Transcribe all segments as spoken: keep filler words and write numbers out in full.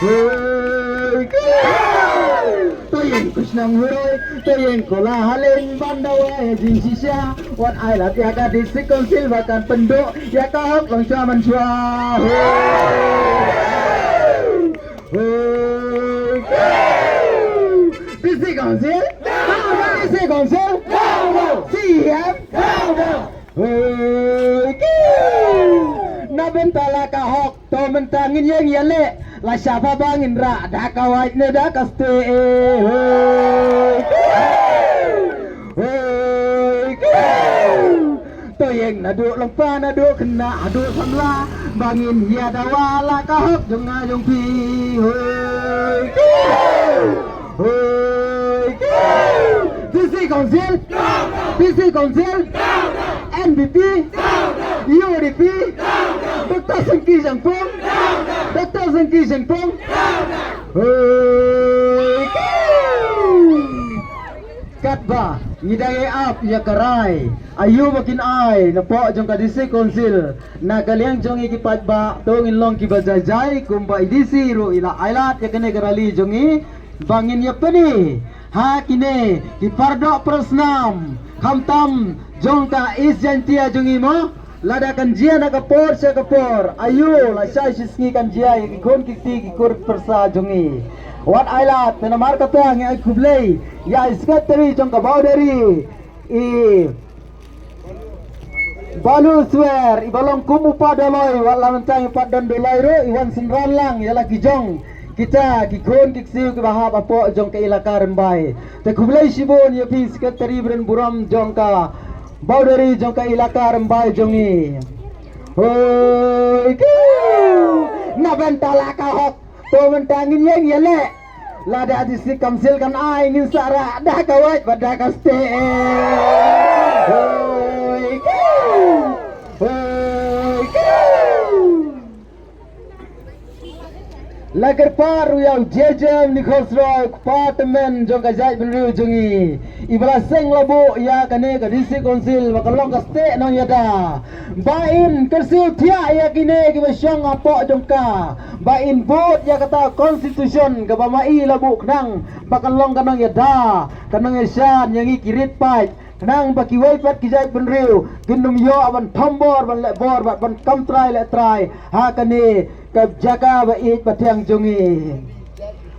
Hei, hei. To ïeng ko shnong Huroi, to ïeng ko la Haling, ban da wei jingshisha. Wat ai lad ïa ka District Council ba kan pynduh ïa ka hok long shuwa man shuwa. Hei, hei. District Council, District Council, C E M. Hei, kiu. Na bynta la ka hok, to mynta ngin ïeng ïaleh. La shaba ba ngin rah da ka wait ne da ka stieh. Hei, kiu. Hei, kiu. To ïeng naduh lyngba naduh khynnah haduh samla. Ba ngin ïa dawa la ka hok jong nga jong phi. Hei, kiu. Hei, kiu. District Council, District Council, N P P, U D P, Doctor Sangki Shangpung, Doctor Sangki Shangpung. Hei, kiu. Katba ngi dang ïa ap ïa ka rai aïu ba kin ai na poh jong ka District Council, na ka liang jong ngi ki paidbah, to ngin long kiba jai jai, kumba i D C ruh i la ai lad ïa kane ka rally jong ngi. Ba ngin ïa pyni ha kine ki pardoh parasnam, khamtam jong ka East Jaintia jong ngi mo. Lada kan jia na ka por sha ka por, aïu, la shai shi sngi kan jia ïa ki khun ki kti ki kur pyrsa jong ngi. Wat ai lad, te namar kata ngi ai khublei ïa i Secretary jong ka Boundary, i Balu Swer, i ba long kum u pa Doloi, wat la mynta i pa don Doloi ruh, i wan synran lang ïa la ki jong kita ki khun ki ksiew kiba hap hapoh jong ka Elaka Rymbai. Te khublei shibun ïa phi Secretary ba don burom jong ka Boundary jong ka Elaka Rymbai jong ngi. Hoi kiu. Na bynta la ka hok, to mynta ngin ïeng ïaleh. Lada District Council kan ai, ngin sa rah da ka wait bad da ka stieh. Hoi kiu. Hoi kiu. La kyrpad ruh ïa u J J M Nichols Roy, u kpa tymmen jong ka jaitbynriew jong ngi, i ba la seng la buh ïa kane ka District Council ba kan long ka stieh nongïada. Ba in kyrsiew thiah ïa kine kiba shong hapoh jong ka, ba in bud ïa kata Constitution kaba ma i la buh khnang ba kan long ka nongïada, ka nongïashan ïa ngi ki rit paid. Khnang ba kiwei pat ki jaitbynriew kin ym ïoh ban thombor, ban leh bor bad ban kam trai leh trai ha kane ka jaka ba ïeit ba thiang jong ngi.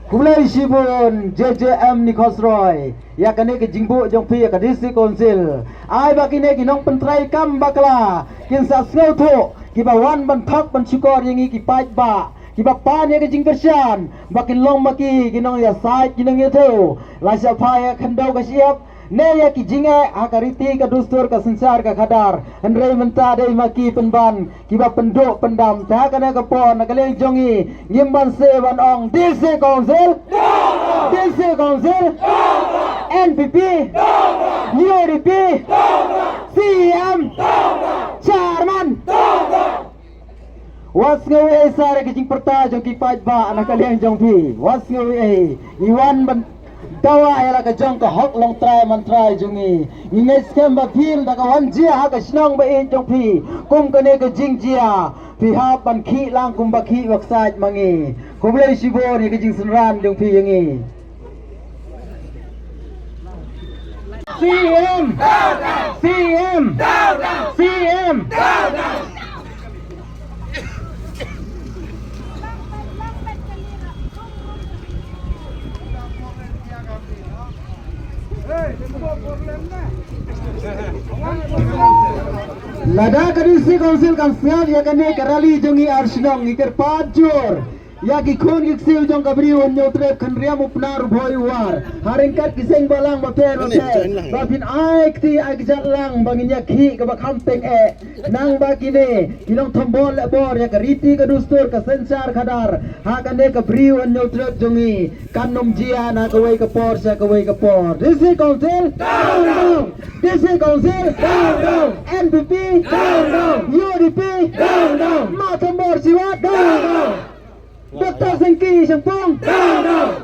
Khublei shibun J J M Nichols Roy ïa kane ka jingbuh jong phi ïa ka District Council. Ai ba kine ki nongpyntreikam bakla kin sa sngewthuh, kiba wan ban thok ban shukor ïa ngi ki paidbah, kiba pan ïa ka jingkyrshan, ba kin long ma ki ki nongïasaid ki nongïathew. La shah phai ïa ka khyndew ka shyiap ne ïa ki jingeh ha ka riti ka dustur ka synshar ka khadar. Hynrei mynta dei ma ki pynban kiba pynduh pyndam. Te ha kane ka por na ka liang jong ngi ngim banse ban ong District Council, District Council, N P P, U D P, C M, Chairman. Wat sngew ei sa re ki jingpyrta jong ki paidbah na ka liang jong phi. Wat sngew ei. Ngi wan ban dawa ïa la ka jong ka hok long trai man trai jong ngi. Ngi ngeit skhem ba phi da ka wan jia ha ka shnong ba ïeit jong phi kum kane ka jingjia, phi hap ban khih lang kumba khih ba ksaid ma ngi. Khublei shibun ïa ka jingsynran jong phi ïa ngi. C M! C M! C M! Lada ka District Council kan sngap ïa kane ka rally jong ngi ar shnong, ngi kyrpad jur ïa ki khun ki ksiew jong ka Bri u Hynñiewtrep, Khynriam u Pnar u Bhoi u War, ha ryngkat ki seng balang bapher bapher, ba phin ai kti ai kjat lang ba ngin ïakhih kaba kham teng eh. Nang ba kine ki long thombor leh bor ïa ka riti ka dustur ka synshar khadar ha kane ka Bri u Hynñiewtrep jong ngi kan ym jia na kawei ka por sha kawei ka por. District Council down, down. District Council down, down. N P P down, down. U D P down, down. Ma Thombor Shiwa down, down. Doctor Sangki Shangpung down, down.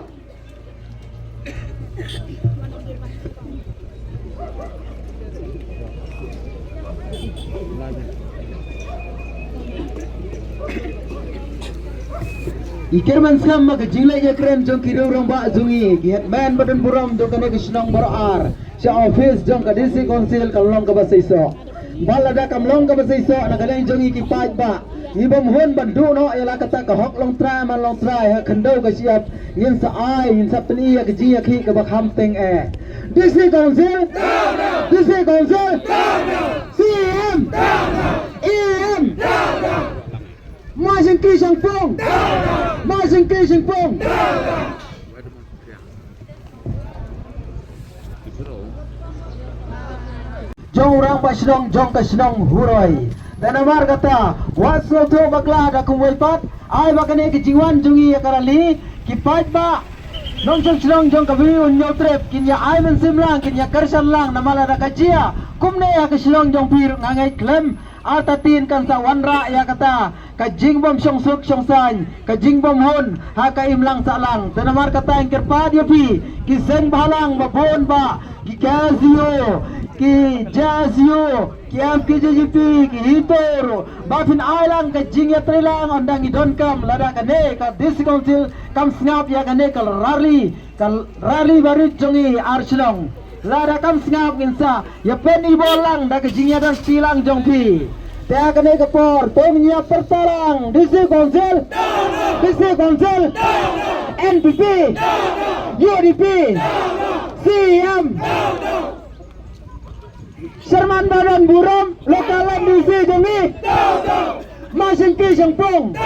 Ngi kyrmen skhem ba ka jingleit ïakren jong ki riew rangbah jong ngi, ki hynmen ba don burom jong kane ka shnong Mawryngkneng, sha office jong ka District Council kan long kaba seisoh. Bad lada kam long kaba seisoh na ka liang jong ngi ki paidbah, ngi bym hun ban duh noh ïa la kata ka hok long trai man long trai ha khyndew ka shyiap, ngin sa ai, ngin sa pyni ïa ka jingïakhih kaba kham teng eh. District Council, District Council, C M, E M. Ma Shangki Shangpung! Ma Shangki Shangpung! Jong u rangbah shnong jong ka shnong Huroi. Te namar kata, wat sngewthuh bakla da kumwei pat, ai ba kane ka jingwan jong ngi ïa ka rally, ki paidbah nongshong shnong jong ka Valley Hynñiewtrep kin ïa ai mynsiem lang, kin ïa kyrshan lang namar lada ka jia kumne ha ka shnong jong phi ruh nga ngeit khlem artatien kan sa wanrah ïa kata ka jingbym shong suk shong saiñ, ka jingbym hun ha ka imlang sahlang. Te namar kata ngi kyrpad ïa phi ki seng bhalang ba bun, ba ki K S U, ki J S U, ki F K J G P, ki HITO ruh, ba phin ai lang ka jingïatreilang ynda ngi donkam, lada kane ka District Council kam sngap ïa kane ka rally, ka rally barit jong ngi ar shnong. Lada kam sngap ngin sa ïa pynibol lang da ka jingïadon shtilang jong phi. Te ha kane ka por to ngin ïa pyrta lang: District Council, District Council, N P P, U D P, C M. Sherman Baran Burom, local M D C jong ngi. Ma Shangki Shangpung.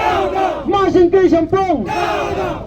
Ma Shangki Shangpung.